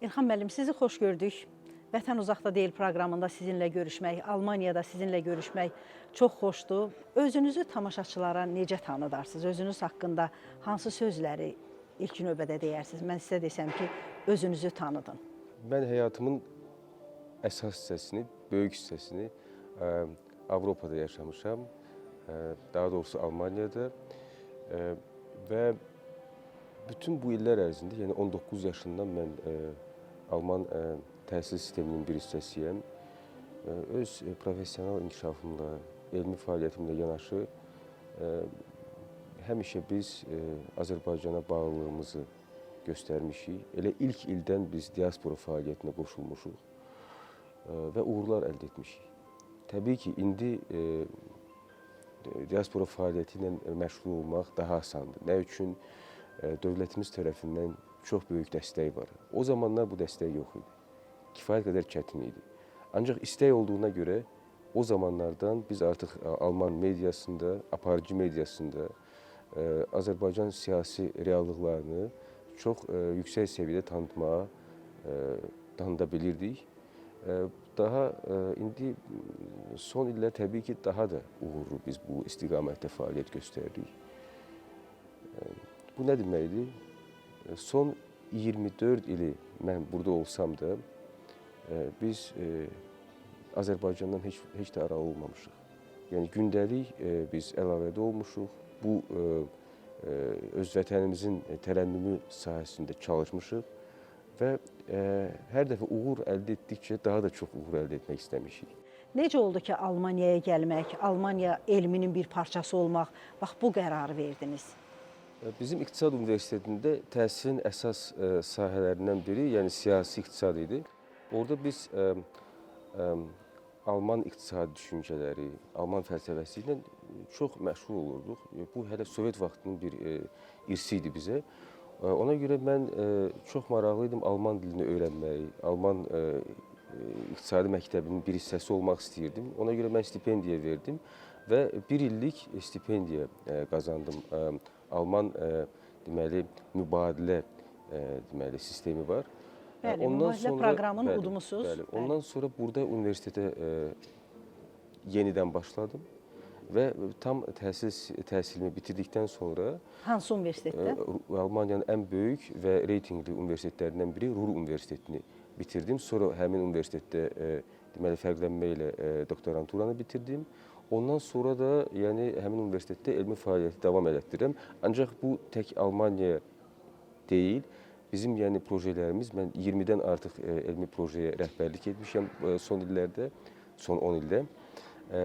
İlxan müəllim, sizi xoş gördük. Vətən uzaqda deyil proqramında sizinlə görüşmək, Almaniyada sizinlə görüşmək çox xoşdur. Özünüzü tamaşaçılara necə tanıdarsınız? Özünüz haqqında hansı sözləri ilk növbədə deyərsiniz? Mən sizə desəm ki, özünüzü tanıdın. Mən həyatımın əsas hissəsini, böyük hissəsini Avropada yaşamışam. Daha doğrusu Almaniyada. Və bütün bu illər ərzində, yəni 19 yaşından mən Alman təhsil sisteminin bir hissəsiyəm. Öz professional inkişafımla, elmi fəaliyyətimlə yanaşı həmişə biz Azərbaycana bağlılığımızı göstərmişik. Elə ilk ildən biz diaspora fəaliyyətinə qoşulmuşuq və uğurlar əldə etmişik. Təbii ki, indi diaspora fəaliyyəti ilə məşğul olmaq daha asandır. Nə üçün? Dövlətimiz tərəfindən çox böyük dəstək var. O zamanlar bu dəstək yox idi. Kifayət qədər çətin idi. Ancaq istək olduğuna görə o zamanlardan biz artıq Alman mediasında, aparıcı mediasında Azərbaycan siyasi reallıqlarını çox yüksək səviyyədə tanıtmağa tanıda bilirdik. Daha indi son illər təbii ki, daha da uğurlu biz bu istiqamətdə fəaliyyət göstəririk. Bu nə deməkdir? Son 24 ili mən burada olsam da biz Azərbaycandan heç də aralı olmamışıq. Yəni gündəlik biz əlaqədə olmuşuq. Bu öz vətənimizin tərənnümü sahəsində çalışmışıq və hər dəfə uğur əldə etdikcə daha da çox uğur əldə etmək istəmişik. Necə oldu ki, Almaniyaya gəlmək, Almaniya elminin bir parçası olmaq, bax bu qərarı verdiniz? Bizim İqtisad Universitetində təhsilin əsas sahələrindən biri, yəni siyasi iqtisad idi. Orada biz Alman iqtisadi düşüncələri, Alman fəlsəfəsi ilə çox məşğul olurduq. Bu hələ Sovet vaxtının bir irsi idi bizə. Ona görə mən çox maraqlı idim Alman dilini öyrənmək, Alman iqtisadi məktəbinin bir hissəsi olmaq istəyirdim. Ona görə mən stipendiya verdim və bir illik stipendiya qazandım. Alman deməli mübadilə deməli sistemi var. Bəli, mübadilə proqramını bəli, udmusunuz. Bəli, ondan sonra burada universitetə yenidən başladım və tam təhsilimi bitirdikdən sonra Hansı universitetdə? Almaniyanın ən böyük və reytinqli universitetlərindən biri Ruhr Universitetini bitirdim. Sonra həmin universitetdə deməli fərqlənmə ilə doktoranturanı bitirdim. Ondan sonra da yəni həmin universitetdə elmi fəaliyyəti davam elətdirirəm. Ancaq bu tək Almaniya deyil. Bizim yəni projelərimiz, mən 20-dən artıq elmi projeyə rəhbərlik etmişəm son illərdə, son 10 ildə.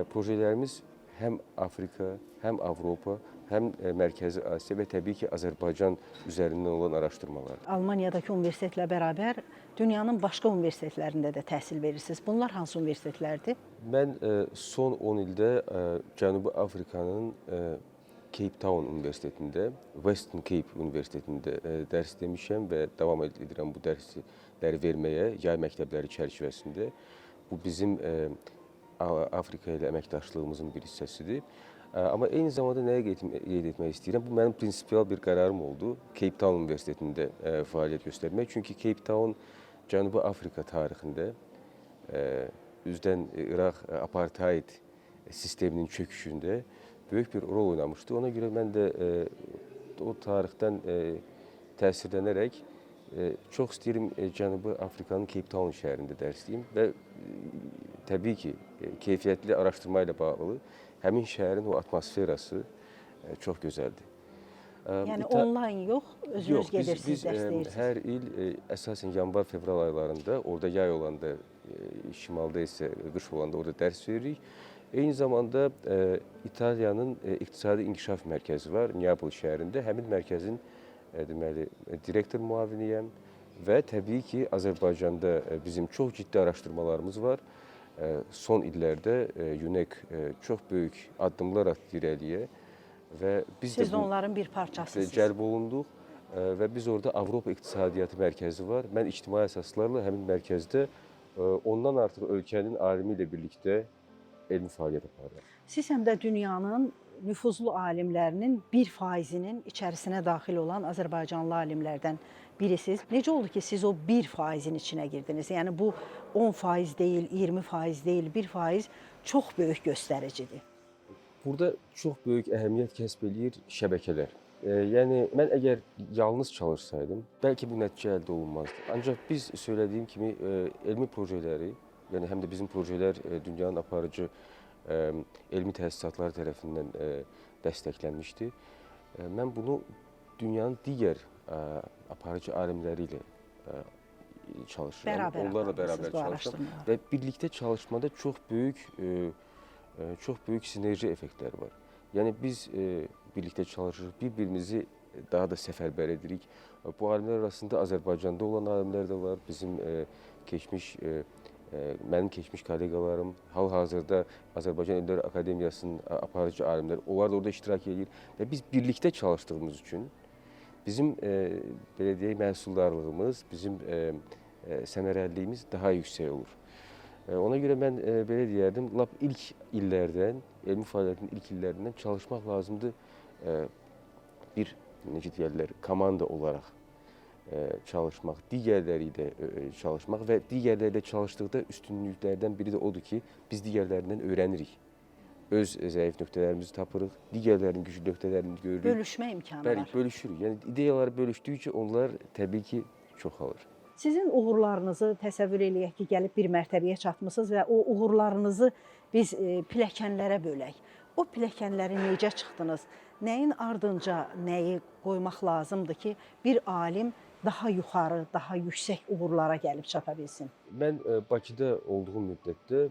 Projelərimiz həm Afrika, həm Avropa, həm Mərkəzi Asiya və təbii ki, Azərbaycan üzərindən olan araşdırmalardır. Almaniyadakı universitetlə bərabər dünyanın başqa universitetlərində də təhsil verirsiniz. Bunlar hansı universitetlərdir? Mən son 10 ildə Cənubi Afrikanın Cape Town Universitetində, Western Cape Universitetində dərs demişəm və davam edirəm bu dərsləri verməyə yay məktəbləri çərçivəsində. Bu bizim Afrika ilə əməkdaşlığımızın bir hissəsidir. Amma eyni zamanda nəyə qeyd etmək istəyirəm? Bu mənim prinsipial bir qərarım oldu Cape Town Universitetində fəaliyyət göstərmək. Çünki Cape Town Cənubi Afrika tarixində üzdən İraq apartheid sisteminin çöküşündə böyük bir rol oynamışdı. Ona görə mən də o tarixdən təsirlənərək çox istəyirəm Cənubi Afrikanın Cape Town şəhərində dərs deyim və təbii ki, keyfiyyətli araşdırma ilə bağlı həmin şəhərin o atmosferası çox gözəldir. Yəni onlayn yox, özünüz Yox, gedirsiniz, biz dərs deyirsiniz. Hər il əsasən yanvar-fevral aylarında, orada yay olanda, şimalda isə qış olanda orada dərs veririk. Eyni zamanda İtaliyanın İqtisadi İnkişaf Mərkəzi var Neapol şəhərində. Həmin mərkəzin deməli direktor müaviniyəm və təbii ki, Azərbaycanda bizim çox ciddi araşdırmalarımız var. Son illərdə UNEC çox böyük addımlar atdı irəliyə və biz Siz də bu onların bir parçasısınız. Cəlb olunduq və biz orada Avropa İqtisadiyyatı Mərkəzi var. Mən ictimai əsaslarla həmin mərkəzdə ondan artıq ölkənin alimi ilə birlikdə elmi fəaliyyət aparıram. Siz həm də dünyanın nüfuzlu alimlərinin 1%-inin içərisinə daxil olan Azərbaycanlı alimlərdən birisiniz. Necə oldu ki, siz o 1%-in içinə girdiniz? Yəni bu 10% deyil, 20% deyil, 1% çox böyük göstəricidir. Burada çox böyük əhəmiyyət kəsb eləyir şəbəkələr. Yəni mən əgər yalnız çalışsaydım, bəlkə bu nəticə əldə olunmazdı. Ancaq biz söylədiyim kimi elmi projeləri, yəni həm də bizim projelər dünyanın aparıcı elmi təsisatları tərəfindən dəstəklənmişdi. Mən bunu dünyanın digər aparıcı alimləri ilə çalışıram. Bərabər Onlarla aparmısınız bərabər bu çalışıram araşdırmaları. və birlikdə çalışmada çox böyük sinerji effektləri var. Yəni biz birlikdə çalışırıq, bir-birimizi daha da səfərbər edirik. Bu alimlər arasında Azərbaycanda olan alimlər də var. Bizim keçmiş mənim keçmiş kolleqalarım, hal-hazırda Azərbaycan Elmlər Akademiyasının aparıcı alimləri, onlar da orada iştirak edir və biz birlikdə çalışdığımız üçün bizim belə deyək, məhsuldarlığımız, bizim səmərəliliyimiz daha yüksək olur. Ona görə mən belə deyərdim, lap ilk illərdən, elmi fəaliyyətin ilk illərindən çalışmaq lazımdır. Bir, necə deyərlər, komanda olaraq çalışmaq, digərləri ilə çalışmaq və digərləri ilə çalışdıqda üstünlüklərdən biri də odur ki, biz digərlərindən öyrənirik. Öz zəif nöqtələrimizi tapırıq, digərlərinin güclü nöqtələrini görürük. Bölüşmə imkanı Bəli, var. bölüşürük. Yəni ideyaları bölüşdükcə onlar təbii ki, çoxalır. Sizin uğurlarınızı təsəvvür eləyək ki, gəlib bir mərtəbəyə çatmısınız və o uğurlarınızı biz pilləkənlərə bölək. O pilləkənləri necə çıxdınız? Nəyin ardınca nəyi qoymaq lazımdır ki, bir alim daha yuxarı, daha yüksək uğurlara gəlib çata bilsin? Mən Bakıda olduğum müddətdə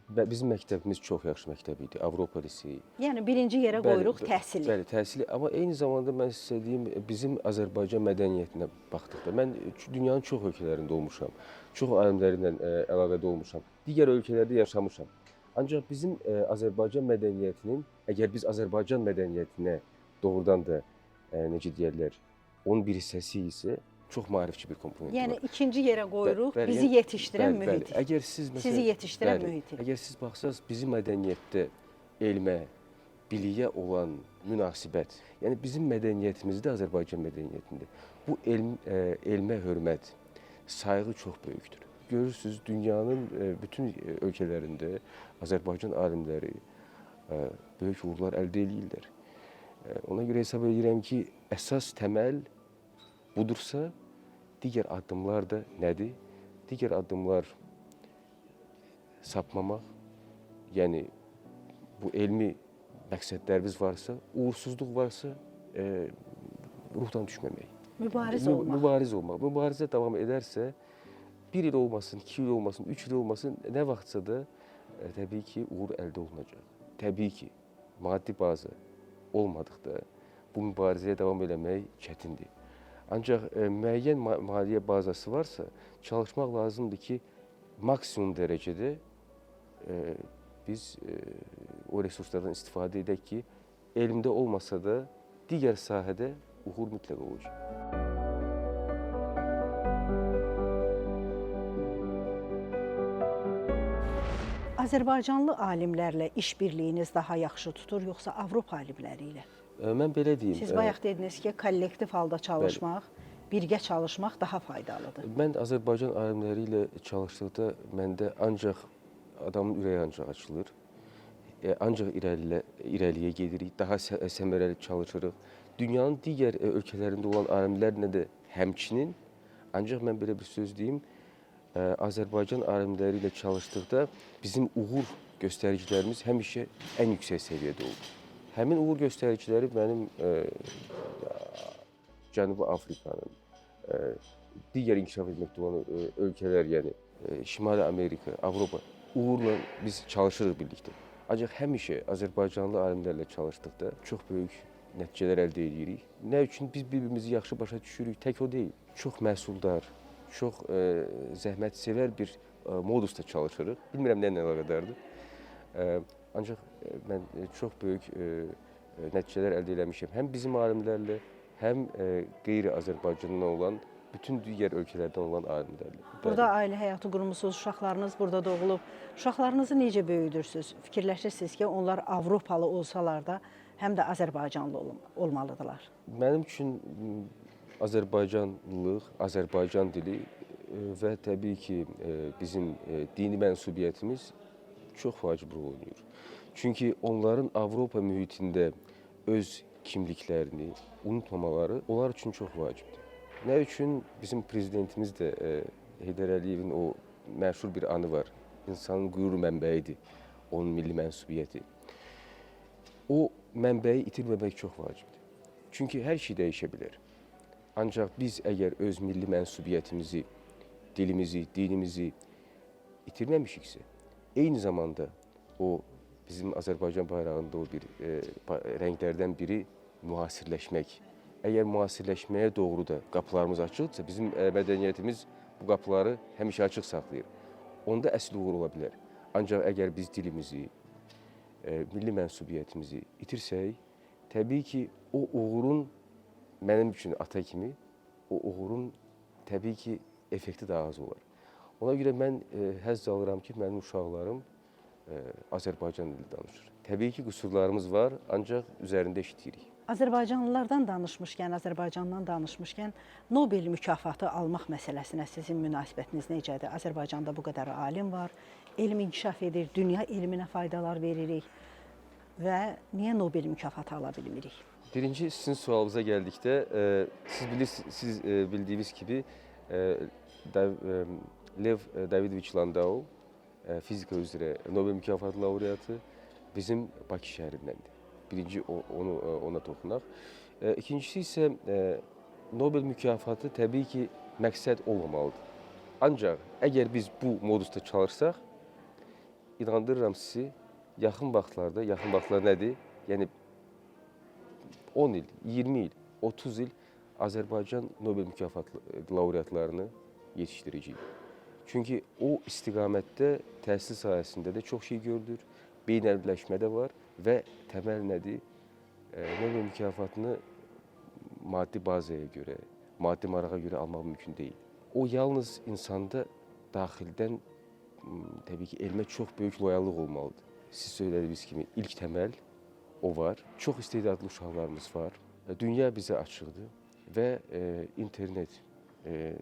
bizim məktəbimiz çox yaxşı məktəb idi. Avropa Liseyi. Yəni birinci yerə qoyuruq təhsili. Bəli, təhsili. Amma eyni zamanda mən sizə deyim, bizim Azərbaycan mədəniyyətinə baxdıqda, mən dünyanın çox ölkələrində olmuşam. Çox alimlərlə əlaqədə olmuşam. Digər ölkələrdə yaşamışam. Ancaq bizim Azərbaycan mədəniyyətinin, əgər biz Azərbaycan mədəniyyətinə doğrudan da necə deyərlər, onun bir hissəsi isə çox maarifçi bir komponenti Yəni var. ikinci yerə qoyuruq Bəli, bizi yəni- yetişdirən bəli, bəli. mühiti. Əgər siz məsələn, Sizi yetişdirən bəli, mühiti. Əgər siz baxsaz bizim mədəniyyətdə elmə, biliyə olan münasibət, yəni bizim mədəniyyətimizdə, Azərbaycan mədəniyyətində bu elmə hörmət, sayğı çox böyükdür. Görürsüz, dünyanın bütün ölkələrində Azərbaycan alimləri böyük uğurlar əldə eləyirlər. Ona görə hesab edirəm ki, əsas təməl budursa, digər addımlar da nədir? Digər addımlar sapmamaq, yəni bu elmi məqsədlərimiz varsa, uğursuzluq varsa, ruhdan düşməmək. Mübariz olmaq. Mübariz olmaq. Mübarizə davam edərsə, bir il olmasın, 2 il olmasın, 3 il olmasın, nə vaxtsa da təbii ki, uğur əldə olunacaq. Təbii ki, maddi baza olmadıqda bu mübarizəyə davam eləmək çətindir. Ancaq müəyyən maliyyə bazası varsa, çalışmaq lazımdır ki, maksimum dərəcədə biz o resurslardan istifadə edək ki, elmdə olmasa da digər sahədə uğur mütləq olacaq. Azərbaycanlı alimlərlə işbirliyiniz daha yaxşı tutur, yoxsa Avropa alimləri ilə? Mən belə deyim. Siz bayaq dediniz ki, kollektiv halda çalışmaq, birgə çalışmaq daha faydalıdır. Mən Azərbaycan alimləri ilə çalışdıqda məndə ancaq adamın ürəyi ancaq açılır. Ancaq irəliyə gedirik, daha səmərəli çalışırıq. Dünyanın digər ölkələrində olan alimlərlə də həmçinin, ancaq mən belə bir söz deyim, Azərbaycan alimləri ilə çalışdıqda bizim uğur göstəricilərimiz həmişə ən yüksək səviyyədə oldu. Həmin uğur göstəriciləri mənim Cənubi Afrikanın, digər inkişaf etməkdə olan ölkələr, yəni Şimali Amerika, Avropa uğurla biz çalışırıq birlikdə. Ancaq həmişə Azərbaycanlı alimlərlə çalışdıqda çox böyük nəticələr əldə edirik. Nə üçün biz bir-birimizi yaxşı başa düşürük, tək o deyil. Çox məhsuldar, çox zəhmətsevər bir modusda çalışırıq. Bilmirəm nə ilə əlaqədardır. Ancaq mən çox böyük nəticələr əldə eləmişəm. Həm bizim alimlərlə, həm qeyri-Azərbaycandan olan bütün digər ölkələrdən olan alimlərlə. Burada ailə həyatı qurmusunuz, uşaqlarınız burada doğulub. Uşaqlarınızı necə böyüdürsüz? Fikirləşirsiniz ki, onlar Avropalı olsalar da həm də Azərbaycanlı olmalıdırlar. Mənim üçün Azərbaycanlılıq, Azərbaycan dili və təbii ki, bizim dini mənsubiyyətimiz çox vacib rol oynayır. Çünki onların Avropa mühitində öz kimliklərini unutmamaları onlar üçün çox vacibdir. Nə üçün bizim prezidentimiz də Heydər Əliyevin o məşhur bir anı var. İnsanın qürur mənbəyidir, onun milli mənsubiyyəti. O mənbəyi itirməmək çox vacibdir. Çünki hər şey dəyişə bilər. Ancaq biz əgər öz milli mənsubiyyətimizi, dilimizi, dinimizi itirməmişiksə, eyni zamanda o bizim Azərbaycan bayrağında o bir rənglərdən biri müasirləşmək. Əgər müasirləşməyə doğru da qapılarımız açıqdırsa, bizim mədəniyyətimiz bu qapıları həmişə açıq saxlayır. Onda əsl uğur ola bilər. Ancaq əgər biz dilimizi, milli mənsubiyyətimizi itirsək, təbii ki, o uğurun mənim üçün ata kimi, o uğurun təbii ki, effekti daha az olar. Ona görə mən həzz alıram ki, mənim uşaqlarım Azərbaycan dili danışır. Təbii ki, qüsurlarımız var, ancaq üzərində işləyirik. Azərbaycanlılardan danışmışkən, Azərbaycandan danışmışkən Nobel mükafatı almaq məsələsinə sizin münasibətiniz necədir? Azərbaycanda bu qədər alim var, elm inkişaf edir, dünya elminə faydalar veririk və niyə Nobel mükafatı ala bilmirik? Birinci, sizin sualınıza gəldikdə, siz bilirsiniz, siz bildiyiniz kimi Lev Davidoviç Landau fizika üzrə Nobel mükafatı laureatı bizim Bakı şəhərindəndir. Birinci onu ona toxunaq. İkincisi isə Nobel mükafatı təbii ki, məqsəd olmamalıdır. Ancaq əgər biz bu modusda çalışsaq, inandırıram sizi, yaxın vaxtlarda, yaxın vaxtlar nədir? Yəni 10 il, 20 il, 30 il Azərbaycan Nobel mükafatı laureatlarını yetişdirəcəyik. Çünki o istiqamətdə təhsil sahəsində də çox şey görülür, beynəlmiləşmə də var və təməl nədir? Nobel mükafatını maddi bazaya görə, maddi marağa görə almaq mümkün deyil. O yalnız insanda daxildən təbii ki, elmə çox böyük loyallıq olmalıdır. Siz söylədiyiniz kimi ilk təməl o var. Çox istedadlı uşaqlarımız var. Dünya bizə açıqdır və internet,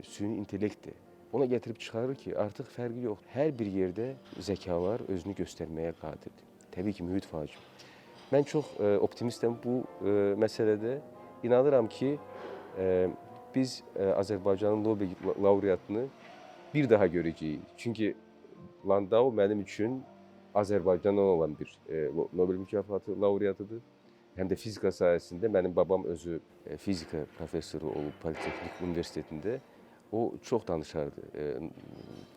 süni intellekt də ona gətirib çıxarır ki, artıq fərqi yox. Hər bir yerdə zəkalar özünü göstərməyə qadirdir. Təbii ki, mühit vacib. Mən çox optimistəm bu məsələdə. İnanıram ki, biz Azərbaycanın Nobel laureatını bir daha görəcəyik. Çünki Landau mənim üçün Azərbaycandan olan bir Nobel mükafatı laureatıdır. Həm də fizika sahəsində mənim babam özü fizika professoru olub Politexnik Universitetində. O çox danışardı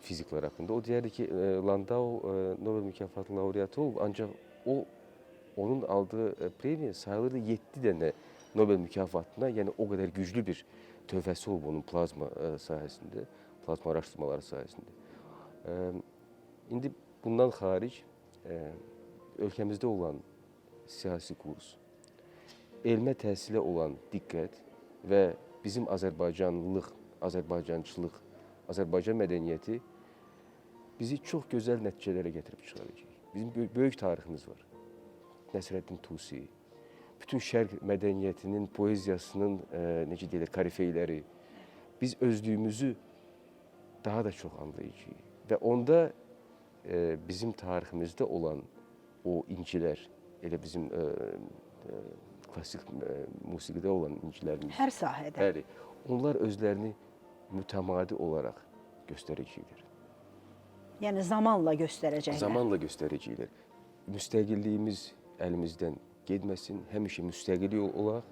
fiziklər haqqında. O deyərdi ki, Landau Nobel mükafatı laureatı olub, ancaq onun aldığı premiya sayılırdı 7 dənə Nobel mükafatına, yəni o qədər güclü bir töhfəsi olub onun plazma sahəsində, plazma araşdırmaları sahəsində. İndi bundan xaric ölkəmizdə olan siyasi kurs, elmə təhsilə olan diqqət və bizim Azərbaycanlılıq, Azərbaycançılıq, Azərbaycan mədəniyyəti bizi çox gözəl nəticələrə gətirib çıxaracaq. Bizim böyük tariximiz var. Nəsrəddin Tusi, bütün şərq mədəniyyətinin, poeziyasının, necə deyilir, korifeyləri. Biz özlüyümüzü daha da çox anlayacağıq. Və onda bizim tariximizdə olan o incilər, elə bizim klassik musiqidə olan incilərimiz. Hər sahədə. Bəli, onlar özlərini mütəmadi olaraq göstərəcəklər. Yəni zamanla göstərəcəklər. Zamanla göstərəcəklər. Müstəqilliyimiz əlimizdən getməsin, həmişə müstəqillik olaq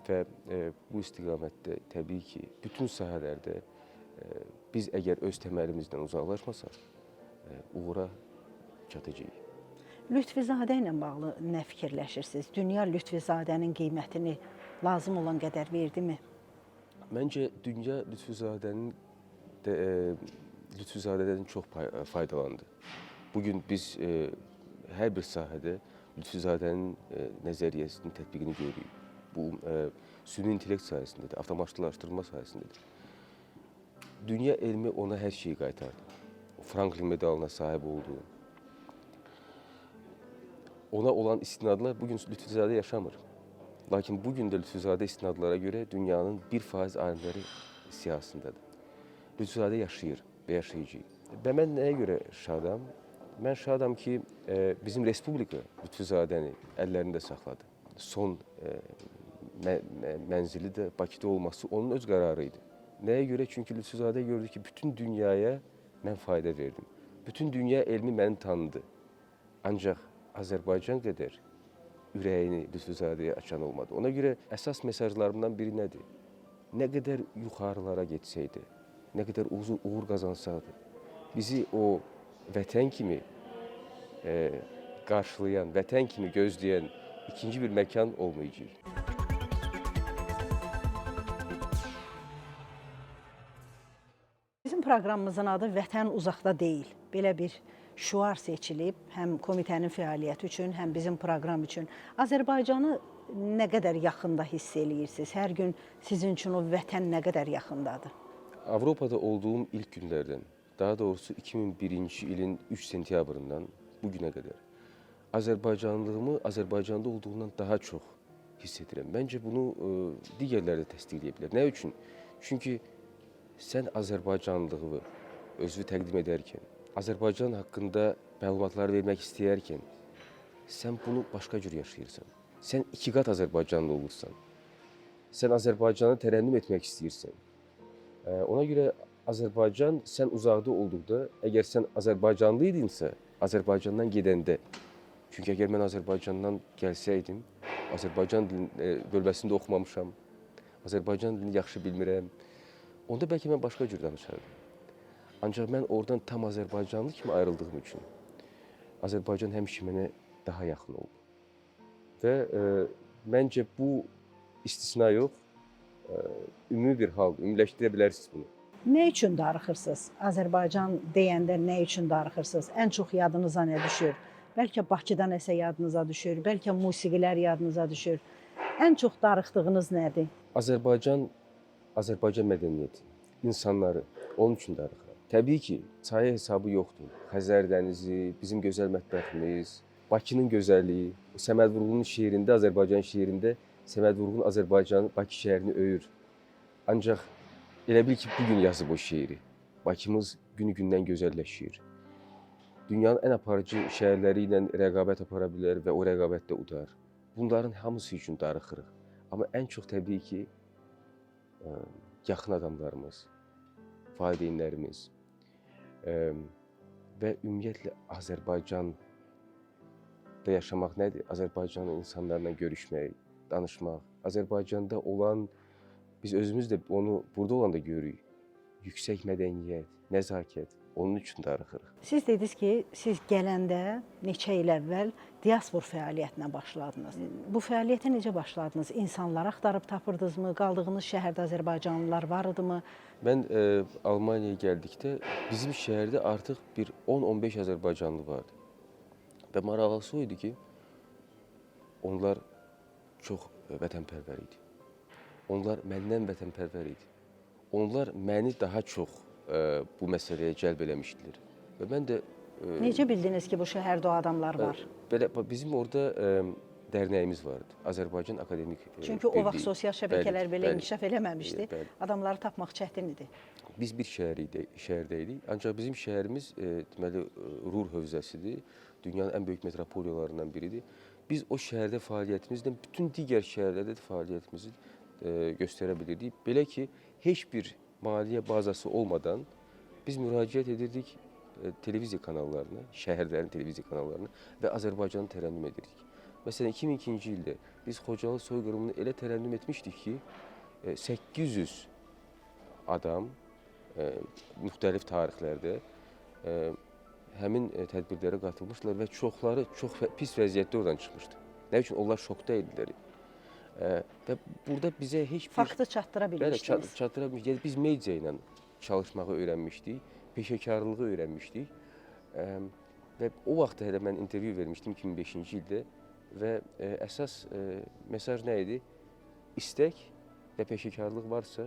və bu istiqamətdə təbii ki, bütün sahələrdə biz əgər öz təməlimizdən uzaqlaşmasaq, uğura çatacağıq. Lütfüzadə ilə bağlı nə fikirləşirsiniz? Dünya Lütfüzadənin qiymətini lazım olan qədər verdimi? Məncə dünya Lütfüzadədən çox faydalandı. Bugün biz hər bir sahədə Lütfüzadənin nəzəriyyəsinin tətbiqini görürük. Bu Süni intellekt sayəsindədir, avtomatlaşdırma sayəsindədir. Dünya elmi ona hər şeyi qaytardı. Franklin medalına sahib oldu. Ona olan istinadlar bugün Lütfüzadə yaşamır. Lakin bugün də Lütfüzadə istinadlara görə dünyanın 1% alimləri siyahısındadır. Lütfüzadə yaşayır və yaşayacaq. Və mən nəyə görə şadam? Mən şadam ki, bizim respublika Lütfüzadəni əllərində saxladı. Son mənzili də Bakıda olması onun öz qərarı idi. Nəyə görə? Çünki Lütfüzadə gördü ki, bütün dünyaya mən fayda verdim. Bütün dünya elmi məni tanıdı. Ancaq Azərbaycan qədər ürəyini Lütfüzadəyə açan olmadı. Ona görə əsas mesajlarımdan biri nədir? Nə qədər yuxarılara getsəydi, nə qədər uğur qazansaydı, bizi o vətən kimi qarşılayan, vətən kimi gözləyən ikinci bir məkan olmayacaq. Bizim proqramımızın adı Vətən uzaqda deyil. Belə bir şüar seçilib həm komitənin fəaliyyəti üçün, həm bizim proqram üçün. Azərbaycanı nə qədər yaxında hiss eləyirsiniz? Hər gün sizin üçün o vətən nə qədər yaxındadır? Avropada olduğum ilk günlərdən, daha doğrusu 2001-ci ilin 3 sentyabrından bu günə qədər Azərbaycanlığımı Azərbaycanda olduğundan daha çox hiss edirəm. Məncə bunu digərləri də təsdiqləyə bilər. Nə üçün? Çünki sən Azərbaycanlılığı özünü təqdim edərkən, Azərbaycan haqqında məlumatlar vermək istəyərkən, sən bunu başqa cür yaşayırsan. Sən iki qat Azərbaycanlı olursan. Sən Azərbaycanı tərənnüm etmək istəyirsən. Ona görə Azərbaycan sən uzaqda olduqda, əgər sən Azərbaycanlı idinsə, Azərbaycandan gedəndə, çünki əgər mən Azərbaycandan gəlsəydim, Azərbaycan dilini bölməsində oxumamışam, Azərbaycan dilini yaxşı bilmirəm, onda bəlkə mən başqa cür danışardım. Ancaq mən oradan tam Azərbaycanlı kimi ayrıldığım üçün Azərbaycan həmişə mənə daha yaxın oldu. Və məncə bu istisna yox, ümumi bir haldır, ümumiləşdirə bilərsiniz bunu. Nə üçün darıxırsınız? Azərbaycan deyəndə nə üçün darıxırsınız? Ən çox yadınıza nə düşür? Bəlkə Bakıda nəsə yadınıza düşür, bəlkə musiqilər yadınıza düşür. Ən çox darıxdığınız nədir? Azərbaycan, Azərbaycan mədəniyyəti, insanları, onun üçün darıxıram. Təbii ki, çayı hesabı yoxdur. Xəzər dənizi, bizim gözəl mətbəximiz, Bakının gözəlliyi. Səməd Vurğunun şeirində, Azərbaycan şeirində Səməd Vurğun Azərbaycanı, Bakı şəhərini öyür. Ancaq elə bil ki, bugün yazıb o şeiri. Bakımız günü-gündən gözəlləşir. Dünyanın ən aparıcı şəhərləri ilə rəqabət apara bilər və o rəqabətdə udar. Bunların hamısı üçün darıxırıq. Amma ən çox təbii ki, yaxın adamlarımız, valideynlərimiz və ümumiyyətlə Azərbaycanda yaşamaq nədir? Azərbaycanın insanlarla görüşmək, danışmaq. Azərbaycanda olan, biz özümüz də onu burada olanda görürük. Yüksək mədəniyyət, nəzakət, onun üçün darıxırıq. Siz dediniz ki, siz gələndə neçə il əvvəl diaspor fəaliyyətinə başladınız. Bu fəaliyyətə necə başladınız? İnsanları axtarıb tapırdınızmı? Qaldığınız şəhərdə Azərbaycanlılar var idimi? Mən Almaniyaya gəldikdə bizim şəhərdə artıq bir 10-15 Azərbaycanlı vardı. Və maraqlısı o idi ki, onlar çox vətənpərvər idi. Onlar məndən vətənpərvər idi. Onlar məni daha çox bu məsələyə cəlb eləmişdilər. Və mən də... Necə bildiniz ki, bu şəhərdə o adamlar var? Belə, bizim orada dərnəyimiz vardı. Azərbaycan Akademik Çünki o vaxt sosial şəbəkələr belə inkişaf eləməmişdi. Bəli. Adamları tapmaq çətin idi. Biz bir şəhərdə idik. Ancaq bizim şəhərimiz deməli, Ruhr hövzəsidir. Dünyanın ən böyük metropoliyalarından biridir. Biz o şəhərdə fəaliyyətimizlə bütün digər şəhərlərdə də fəaliyyətimizi göstərə bilirdik. Belə ki, heç bir maliyyə bazası olmadan biz müraciət edirdik televiziya kanallarına, şəhərlərin televiziya kanallarına və Azərbaycanı tərənnüm edirdik. Məsələn, 2002-ci ildə biz Xocalı soyqırımını elə tərənnüm etmişdik ki, 800 adam müxtəlif tarixlərdə həmin tədbirlərə qatılmışdılar və çoxları çox pis vəziyyətdə oradan çıxmışdı. Nə üçün? Onlar şokda idilər. Və burada bizə heç bir... Faktı çatdıra bilmişdiniz. Bəli, çatdıra bilmişdik. Yəni, biz media ilə çalışmağı öyrənmişdik, peşəkarlığı öyrənmişdik. Və o vaxt hələ mən intervyu vermişdim 2005-ci ildə və əsas mesaj nə idi? İstək və peşəkarlıq varsa,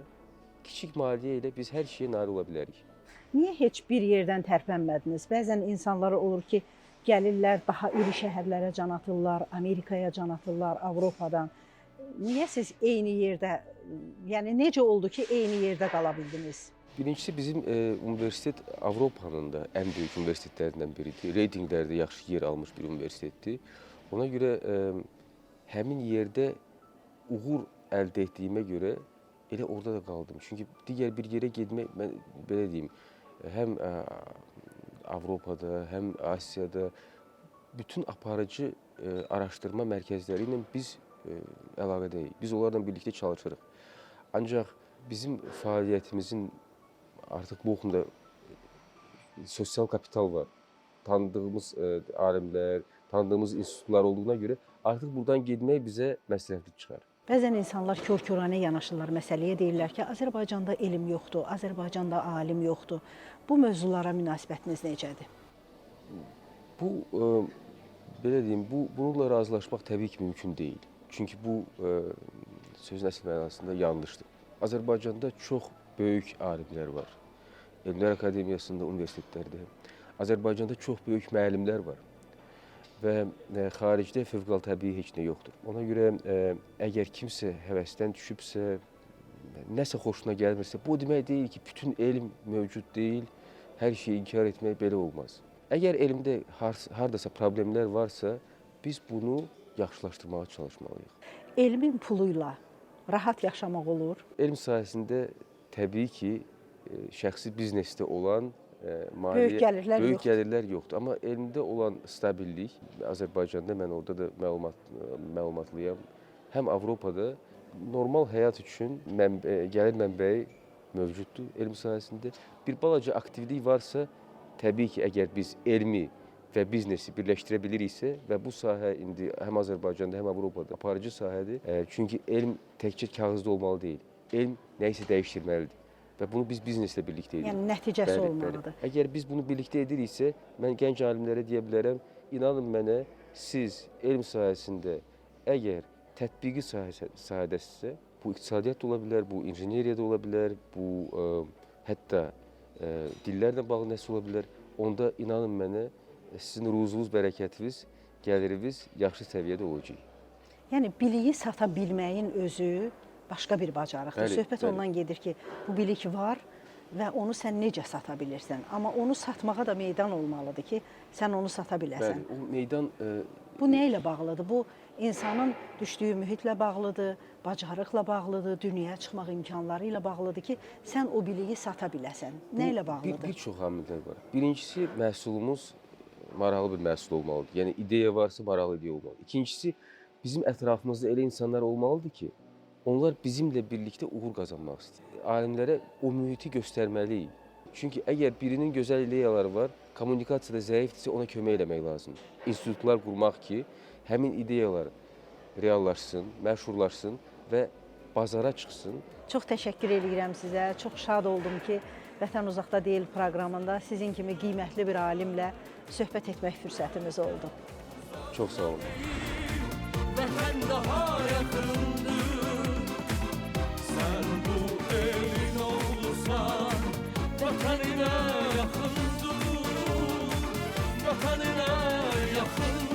kiçik maliyyə ilə biz hər şeyə nail ola bilərik. Niyə heç bir yerdən tərpənmədiniz? Bəzən insanlara olur ki, gəlirlər daha iri şəhərlərə can atırlar, Amerikaya can atırlar, Avropadan. Niyə siz eyni yerdə, yəni necə oldu ki, eyni yerdə qala bildiniz? Birincisi bizim universitet Avropanın da ən böyük universitetlərindən biridir. Reytinqlərdə yaxşı yer almış bir universitetdir. Ona görə həmin yerdə uğur əldə etdiyimə görə elə orada da qaldım. Çünki digər bir yerə getmək, mən belə deyim, həm Avropada, həm Asiyada bütün aparıcı araşdırma mərkəzləri ilə biz əlaqədəyik. Biz onlarla birlikdə çalışırıq. Ancaq bizim fəaliyyətimizin artıq bu oxumda sosial kapital var. Tanıdığımız alimlər, tanıdığımız institutlar olduğuna görə artıq buradan getmək bizə məsrəfli çıxar. Bəzən insanlar kör-köranə yanaşırlar məsələyə, deyirlər ki, Azərbaycanda elm yoxdur, Azərbaycanda alim yoxdur. Bu mövzulara münasibətiniz necədir? Bu, belə deyim, bununla razılaşmaq təbii ki, mümkün deyil. Çünki bu sözün əsl mənasında yanlışdır. Azərbaycanda çox böyük alimlər var. Elmlər Akademiyasında, universitetlərdə. Azərbaycanda çox böyük müəllimlər var. Və xaricdə fövqəladə təbii heç nə yoxdur. Ona görə əgər kimsə həvəsdən düşübsə, nəsə xoşuna gəlmirsə, bu demək deyil ki, bütün elm mövcud deyil, hər şeyi inkar etmək belə olmaz. Əgər elmdə hardasa problemlər varsa, biz bunu yaxşılaşdırmağa çalışmalıyıq. Elmin puluyla rahat yaşamaq olur? Elm sahəsində təbii ki, şəxsi biznesdə olan maliyyə, böyük gəlirlər yoxdur. Amma elmdə olan stabillik, Azərbaycanda mən orada da məlumatlıyam, həm Avropada normal həyat üçün gəlir mənbəyi mövcuddur elm sahəsində. Bir balaca aktivlik varsa, təbii ki, əgər biz elmi və biznesi birləşdirə biliriksə və bu sahə indi həm Azərbaycanda, həm Avropada aparıcı sahədir. Çünki elm təkcə kağızda olmalı deyil. Elm nəyisə dəyişdirməlidir. Və bunu biz bizneslə birlikdə edirik. Yəni nəticəsi olmalıdır. Bəli. Əgər biz bunu birlikdə ediriksə, mən gənc alimlərə deyə bilərəm, inanın mənə, siz elm sahəsində əgər tətbiqi sahədəsinizsə, bu iqtisadiyyat da ola bilər, bu injeneriya da ola bilər, bu hətta dillərlə bağlı nəsə ola bilər. Onda inanın mənə, sizin ruzunuz, bərəkətiniz, gəliriniz yaxşı səviyyədə olacaq. Yəni biliyi sata bilməyin özü başqa bir bacarıqdır. Bəli, Söhbət bəli. Ondan gedir ki, bu bilik var və onu sən necə sata bilirsən? Amma onu satmağa da meydan olmalıdır ki, sən onu sata biləsən. Bəli, o meydan... Bu nə ilə bağlıdır? Bu insanın düşdüyü mühitlə bağlıdır, bacarıqla bağlıdır, dünyaya çıxmaq imkanları ilə bağlıdır ki, sən o biliyi sata biləsən. Nə ilə bağlıdır? Bir çox amillər var. Birincisi, məhsulumuz maraqlı bir məhsul olmalıdır. Yəni ideya varsa maraqlı ideya olmalıdır. İkincisi, bizim ətrafımızda elə insanlar olmalıdır ki, onlar bizimlə birlikdə uğur qazanmaq istəyir. Alimlərə o mühiti göstərməliyik. Çünki əgər birinin gözəl ideyaları var, kommunikasiyada zəifdirsə ona kömək eləmək lazımdır. İnstitutlar qurmaq ki, həmin ideyalar reallaşsın, məşhurlaşsın və bazara çıxsın. Çox təşəkkür edirəm sizə. Çox şad oldum ki, Vətən Uzaqda Deyil proqramında sizin kimi qiymətli bir alimlə söhbət etmək fürsətimiz oldu. Çox sağ olun. Vətən daha yaxındır. Sən bu elin oğlusan, vətəninə yaxındır, vətəninə yaxındır.